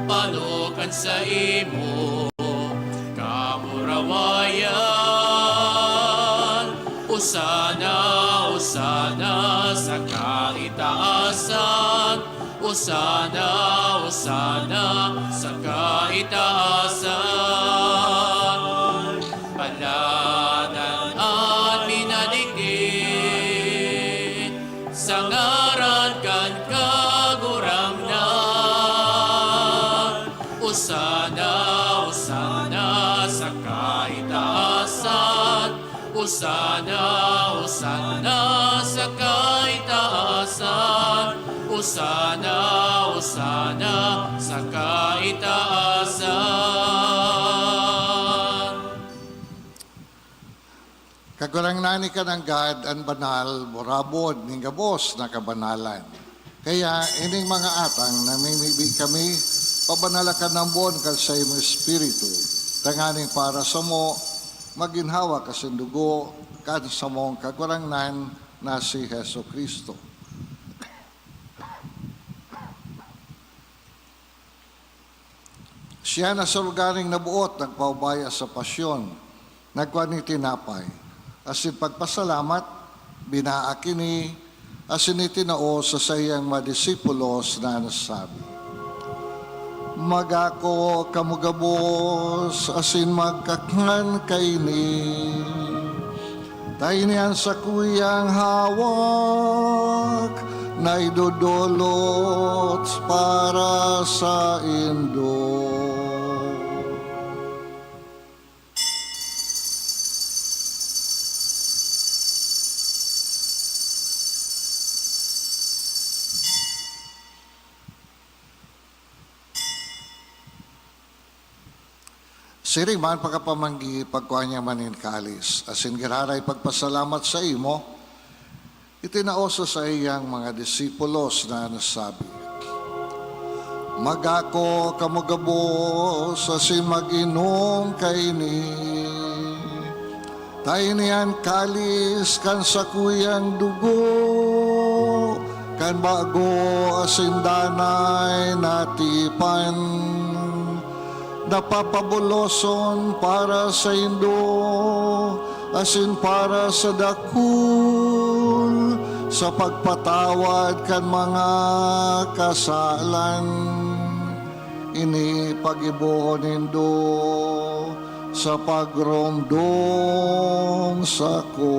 palokan saimo kamurawayan. Osana, Osana sa kaitaasan. Osana, Osana sa kaitaasan. Paladan an minadikit sa ngaran kan Kagurangnan. Osana, Osana sa kaitaasan. Osana, Osana sa kaitaasan. Osana, Osana sa kaitaasan. Kagurangnan, ika nanggad an banal, burabod nin gabos na kabanalan. Kaya, ining mga atang namimibi kami, pabanalakan nambon kan saimong Espiritu, tanganing para samo, magin hawak asin dugo kan samong Kagurangnan na si Jesu-Cristo. Siya na sa lugaring naboot nagpaubaya sa pasyon, nagkua nin tinapay, asin pagpasalamat, binaak ini, asin itinao sa saiyang mga disipulos na nasabi, "Mag-ako kamo gabos asin magkakan kaini." Ta ini an sakuyang hawak na idodolot para saindo. Siring man pagkapamanggi, pagkua niya man nin kalis, asin giraray pagpasalamat saimo, itinao sa saiyang mga disipulos na nasabi, "Mag-ako kamo gabos asin mag-inom kaini." Ta ini an kalis kan sakuyang dugo kan bago asin danay na tipan, na papabuloson para saindo asin para sa dakul sa pagpatawad kan mga kasalan. Ini paggibohon nindo sa pagromdom sako.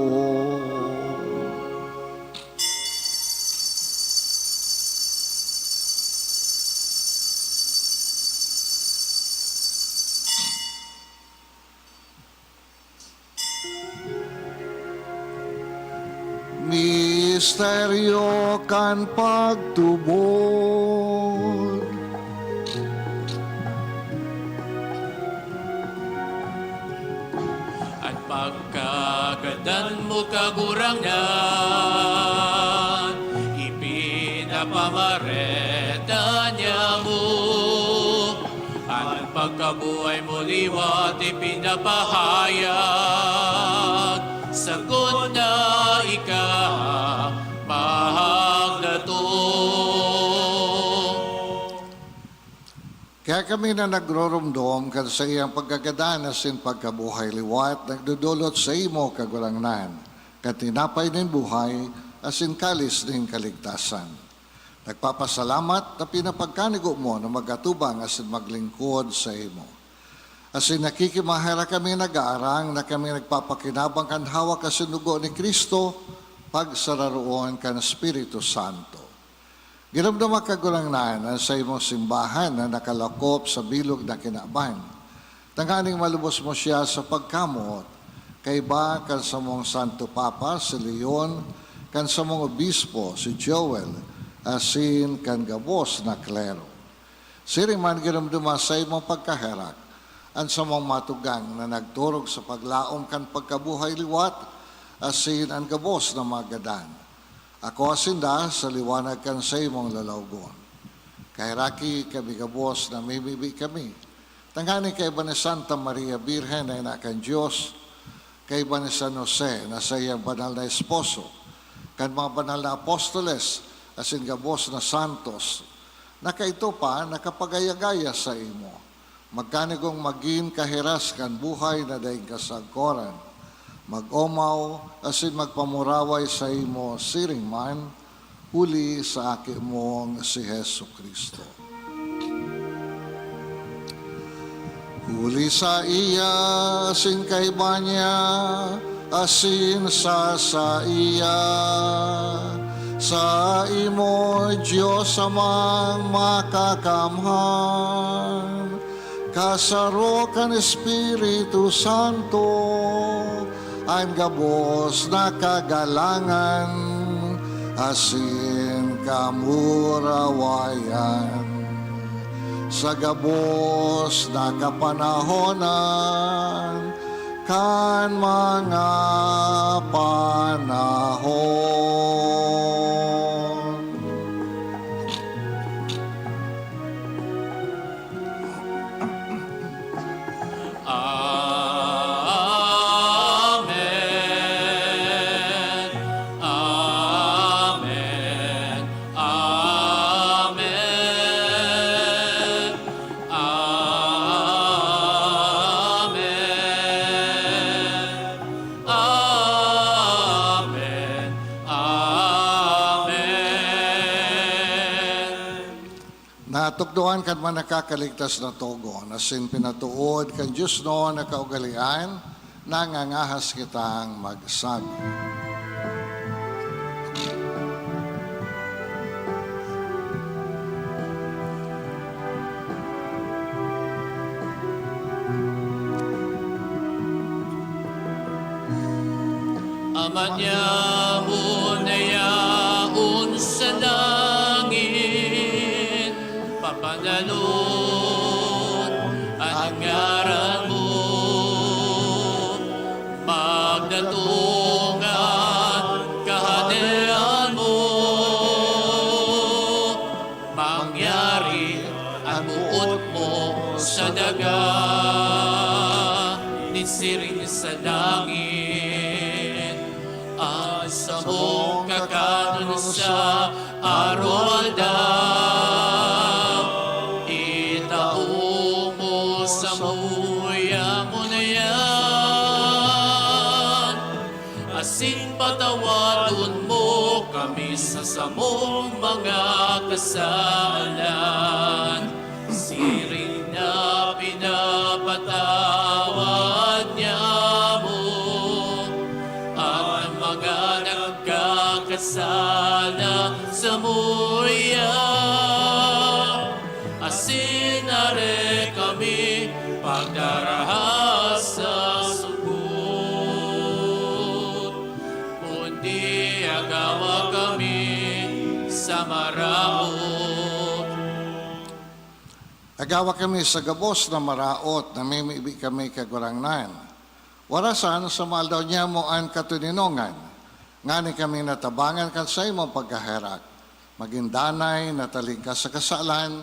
Misteryo kan pagtubod. An pagkagadan mo, Kagurangnan, ipinapamareta niamo. An pagkabuhay mo liwat ipinapahayag, sagkod na ika mahagdatong. Kaya kami na nagroromdom kan saiyang pagkagadan asin pagkabuhay liwat, nagdodolot saimo, Kagurangnan, kan tinapay nin buhay asin kalis nin kaligtasan. Nagpapasalamat ta pinapagkanigo mo na mag-atubang asin maglingkod saimo. Asin nakikimaherak kami, nag-aarang na kami nagpapakinabang kan hawak asin dugo ni Cristo, pagsararoon kan Espiritu Santo. Ginomdoma, Kagurangnan, an saimong simbahan na nakalakop sa bilog na kinaban, tanganing malubos mo siya sa pagkamoot, kaiba kan samong Santo Papa, si Leon, kan samong Obispo, si Joel, asin kan gabos na klero. Siring man, ginomdoma saimong pagkaherak an samong matugang na nagturog sa paglaom kan pagkabuhay liwat, asin an gabos na mga gadan. Akoa sinda sa liwanag kan saimong lalawgon. Kaheraki kami gabos, namimibi kami, tanganing kaiba ni Santa Maria Birhen na ina kan Dios, kaiba ni San Jose na saiyang banal na esposo, kan mga banal na apostoles, asin gabos na santos, na kaidto pa nakapagaya-gaya saimo, magkanigong magin kahiras kan buhay na daing kasagkoran, mag-omaw asin magpamuraway saimo siring man, huli sa Aki mong si Jesu-Cristo. Huli saiya, asin kaiba niya, asin sa saiya, saimo, Dios Amang Makakamhan, kasaro kan Espiritu Santo, an gabos na kagalangan asin kamurawayan, sa gabos na kapanahonan kan mga panahon. Amen. Amen. Amen. Amen. Amen. Amen. Natukdoan kan mga nakakaligtas na togon, asin pinatuod kan diosnon na kaugalean, nangangahas kitang magsabi. Ama niamo na yaon sa langit, pabanalon an ngaran mo, magdatong an Kahadean mo, mangyari an boot mo sa daga, nin siring sa langit. An samong kakanon sa araw-aldaw, itao mo samuya ngunyan, asin patawadon mo kami sa samong mga kasalan, siring na pinapatawad niamo an mga nagkakasala samuya, asin dai kami pagdaraha sa sugod, kundi agawa kami sa maraot. Agawa kami sa gabos na maraot, namimibi kami, Kagurangnan. Warasan sa mga aldaw niamo an katoninongan, ngani kami natabangan kan saimong pagkaherak, magin danay, natalingkas sa kasalan,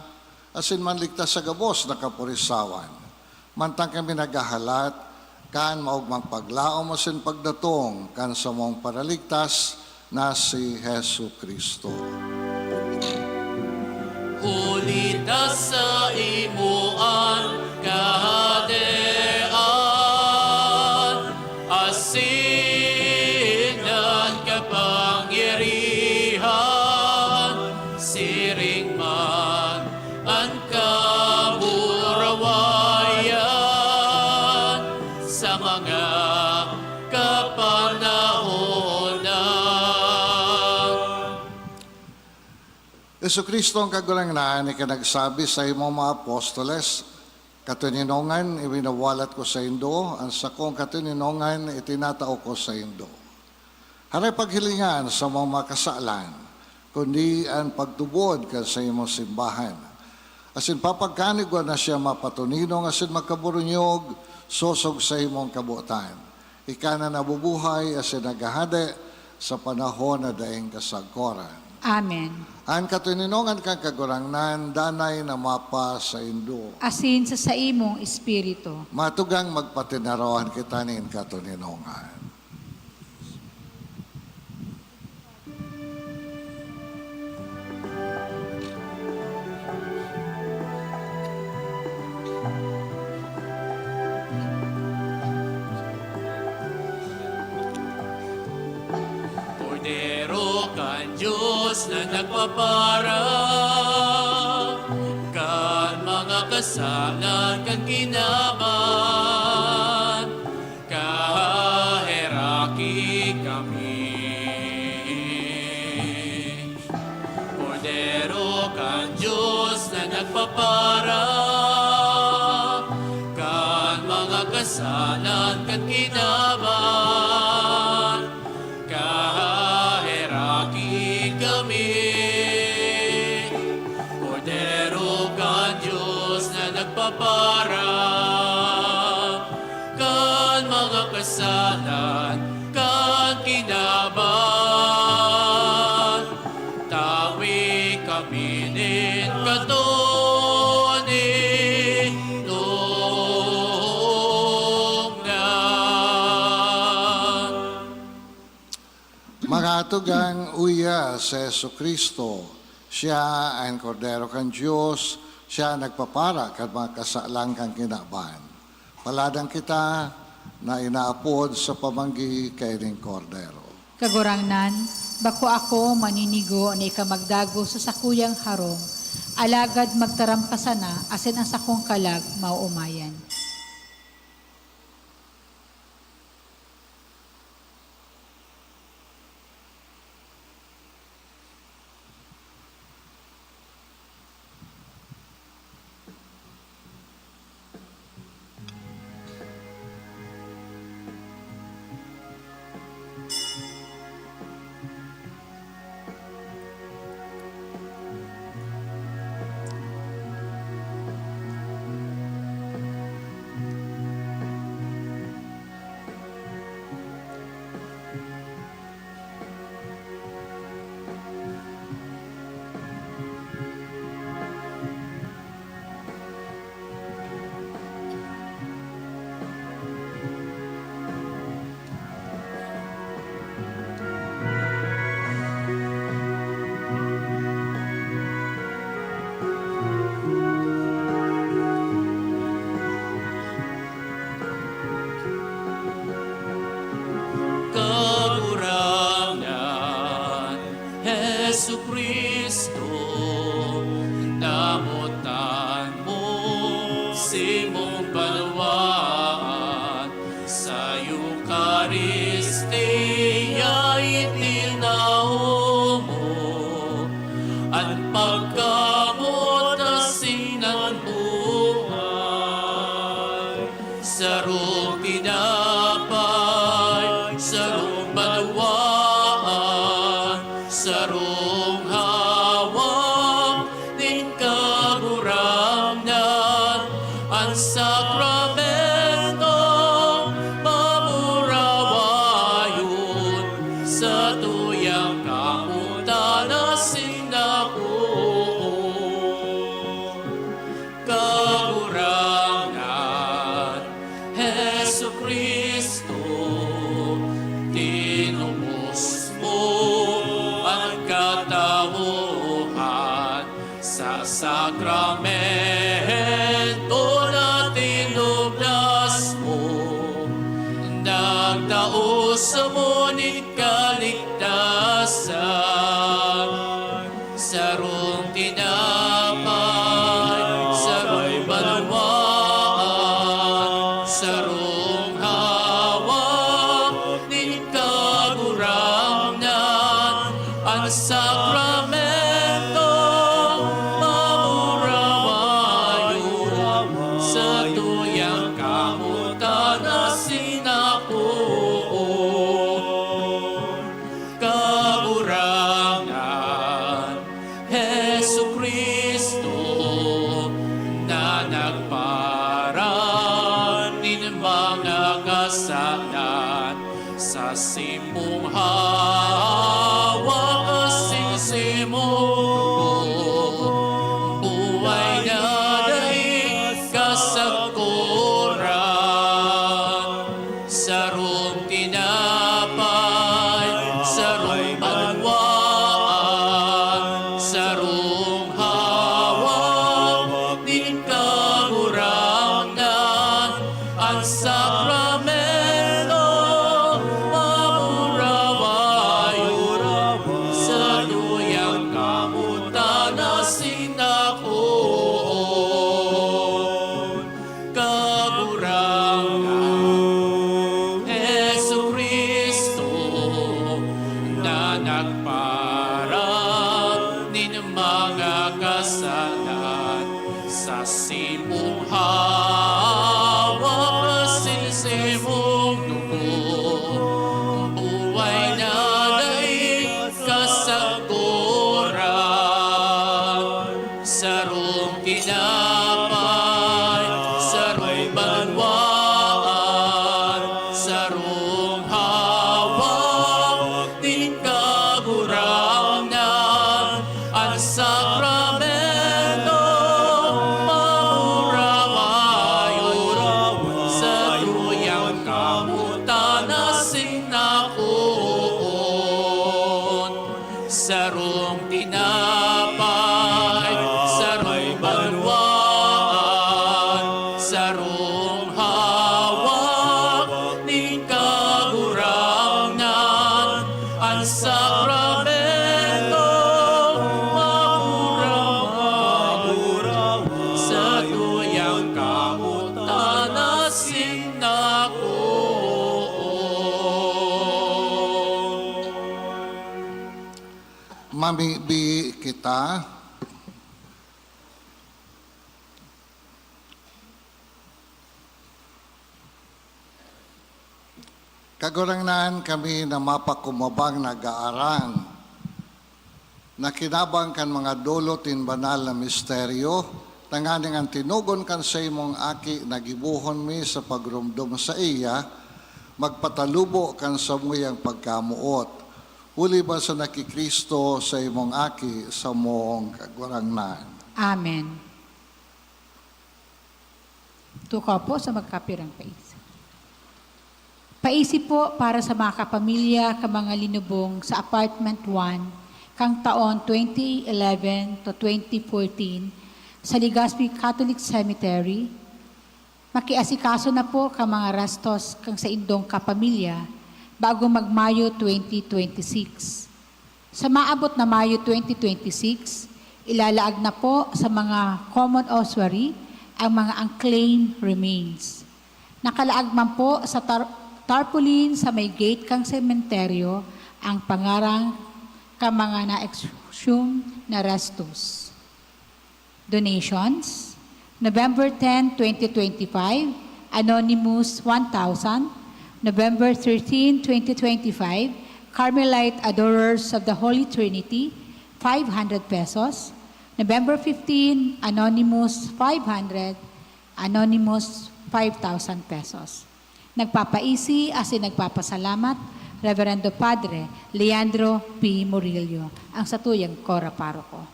asin manligtas sa gabos na kapurisawan. Mantang kami naghahalat kan maogmang paglaom asin pagdatong kan samong Paraligtas na si Jesu-Cristo. Huli ta saimo an kahadean, asin an kapangyarihan, siring man an kamurawayan sa mga kapanahonan. Jesu-Cristo an Kagurangnan, ikinagsabi saimong mga apostoles, "Katoninongan iwinawalat ko saindo, an sakong katoninongan itinatao ko saindo." Haray paghilinga an samong mga kasalan, kundi an pagtubod kan saimong simbahan. Asin papagkanigwa na siya mapatoninong asin makaburunyog, sosog saimong kabotan. Ika na nabubuhay asin naghahade sa panahon na daing kasagkoran. Amen. An katoninongan kan Kagurangnan danay na mapasaindo. Asin sa saimong espiritu. Matugang magpatinarawan kita nin katoninongan. Kordero kan Dios na nagpapara kan mga kasalan kan kinaban, kaheraki kami. Kordero kan Dios na nagpapara kan mga kasalan kan kinaban, kaheraki kami. Kordero kan Dios na nagpapara kan mga kasalan kan kinaban, tawi kami nin katoninongan. Mga tugang, uya si Jesu-Cristo, siya an Kordero kan Dios, siya an nagpapara kan mga kasalan kan kinaban. Paladan kita na inaapod sa pamanggi kaining Kordero. Kagurangnan, bako ako maninigo na ika magdagos sa sakuyang harong, alagad magtaram ka sana asin an sakong kalag maoomayan. Kagurangnan, Jesu-Cristo, namotan mo simong banwaan, sa Eukaristia itinao mo an pagkamoot asin an buhay. Sarong tinapay, sarong banwaan, sarong hawak nin Kagurangnan, an sakramentong pamurawayon, satuyang kamotan asin dakul. Kagurangnan, Jesu-Cristo, tinubos mo an katawo Sakramento na tinubdas mo, nagtao samo nin kaligtasan. Sarong tinapay, sarong banwaan, sarong hawak nin Kagurangnan, an sakramento mamurawayon, satuyang kamotan asin apoon. Kagurangnan, Jesu-Cristo, na nagparan nin mga kasalan, sa simong hawak asin simong dugo, buhay na daing kasakoran. Sarong tinapay, sarong banwaan, sarong hawak nin Kagurangnan, an sakramento mamurawayon, satuyang kamotan asin apoon. Kagurangnan, Jesu-Cristo, na nagparan nin mga kasalan, sa simong hawak asin simong dugo, buhay na daing kasakoran. Sarong tinapay, sarong banwaan, sarong hawak nin Kagurangnan, an sakramento mamurawayon, satuyang kamotan asin apoon. Sarong tinapay, sarong banwaan, sarong hawak nin Kagurangnan, an sakramento mamurawayon, satuyang kamotan asin apoon. Mamibi kita. Kagurangnan, kami na mapakumabang nag-aaram, nakinabang kan mga dolot nin banal na misteryo, tanganing an tinugon kan saimong Aki na gibohon mi sa pagromdom saiya, magpatalubo kan samuyang pagkamoot. Huli ba sana ki Cristo, saimong Aki, samong Kagurangnan. Amen. Tukaw po sa magkapirang paisi. Paisi po para sa mga kapamilya kan mga linubong sa Apartment one kan taon twenty eleven to twenty fourteen sa Legazpi Catholic Cemetery. Makiasikaso na po kan mga restos kan saindong kapamilya bago mag-Mayo twenty twenty-six. Sa maabot na Mayo twenty twenty-six, ilalaag na po sa mga common ossuary ang mga unclaimed remains. Nakalaag man po sa tar-, tarpaulin sa may gate kan sementeryo ang pangaran kan mga na-exhum na restos. Donations: November ten, twenty twenty-five, Anonymous, one thousand. November thirteen, twenty twenty-five, Carmelite Adorers of the Holy Trinity, five hundred pesos. November fifteen, Anonymous, five hundred. Anonymous, five thousand pesos. Nagpapaisi asin nagpapasalamat, Reverendo Padre Leandro P. Murillo, ang satuyang Cora Paroko.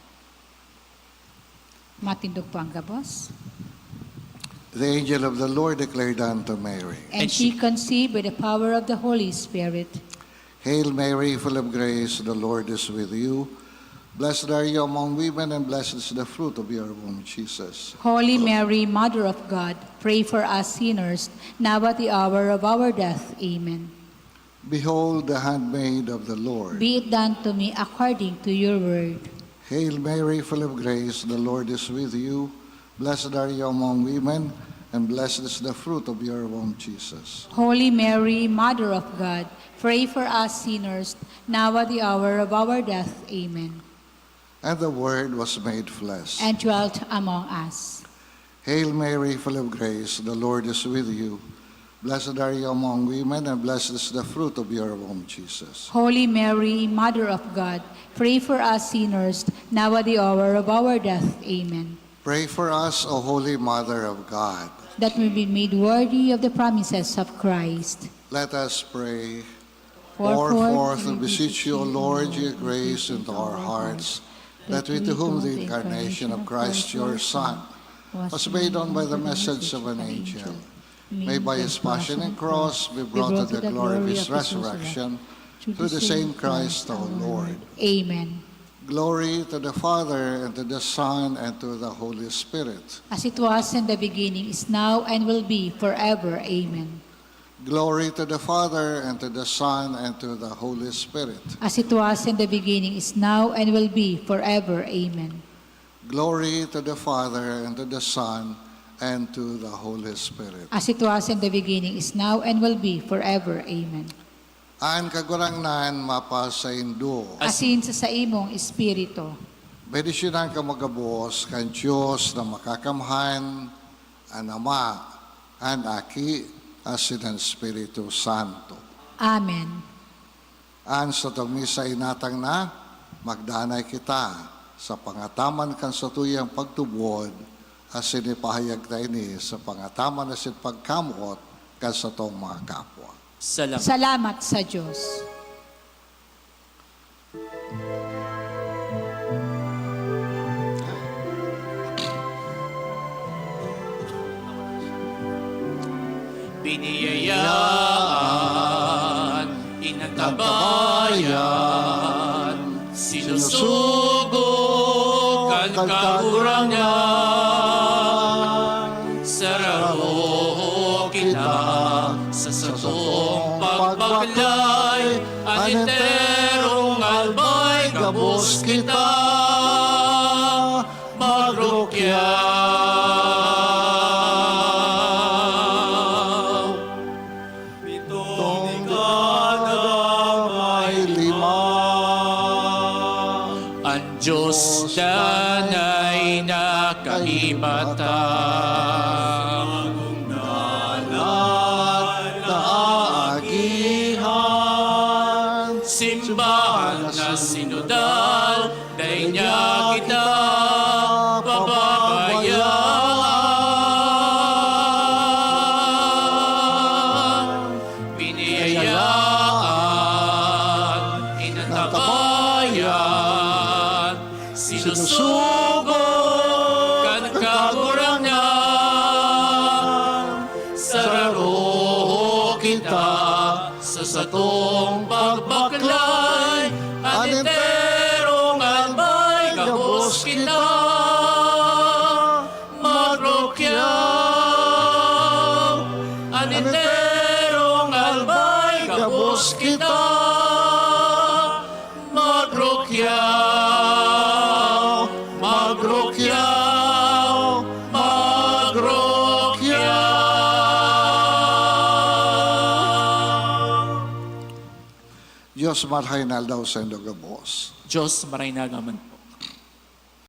Matindog po ang gabos. The angel of the Lord declared unto Mary. And she conceived by the power of the Holy Spirit. Hail Mary, full of grace, the Lord is with you. Blessed are you among women, and blessed is the fruit of your womb, Jesus. Holy Mary, Mother of God, pray for us sinners, now at the hour of our death. Amen. Behold the handmaid of the Lord. Be it done to me according to your word. Hail Mary, full of grace, the Lord is with you. Blessed are you among women, and blessed is the fruit of your womb, Jesus. Holy Mary, Mother of God, pray for us sinners, now at the hour of our death. Amen. And the Word was made flesh. And dwelt among us. Hail Mary, full of grace, the Lord is with you. Blessed are you among women, and blessed is the fruit of your womb, Jesus. Holy Mary, Mother of God, pray for us sinners, now at the hour of our death. Amen. Pray for us, O Holy Mother of God. That we be made worthy of the promises of Christ. Let us pray. Pour forth, we beseech you, O Lord, your grace into our hearts, that we, to whom the incarnation of Christ your Son was made known by the message of an angel, may by his passion and cross be brought to the glory of his resurrection, through the same Christ our Lord. Amen. Glory to the Father, and to the Son, and to the Holy Spirit. As it was in the beginning, is now, and will be forever. Amen. Glory to the Father, and to the Son, and to the Holy Spirit. As it was in the beginning, is now, and will be forever. Amen. Glory to the Father, and to the Son, and to the Holy Spirit. As it was in the beginning, is now, and will be forever. Amen. An Kagurangnan mapasaindo. Asin sa saimong espiritu. Bendisyonan kamo gabos kan Dios na Makakamhan, an Ama, an Aki, asin an Espiritu Santo. Amen. An satong misa inatang na, magdanay kita sa pangataman kan satuyang pagtubod, asin ipahayag ta ini sa pangataman asin pagkamoot kan satong mga kapwa. Salamat. Salamat sa Diyos. Biniyayaan, inantabayan, sinusugo kan Kagurangnan. Sararo kita sa satong pagbaklay, an enterong albay gabos kita magrukyaw. Pitong dekada may lima. An Diyos danay na kaiba ta. Bagong dalan na aagihan. Simbahan na sinodal, dai niya kita pababayaan. Biniyayaan, inantabayan, sinusugo kan Kagurangnan. Sararo kita sa satong pagbaklay, an enterong albay gabos kita magrukyaw. An enterong albay gabos kita magrukyaw, magrukyaw, magrukyaw. Diyos, marahay na aldaw saindo gabos. Diyos, marahay na agaman po.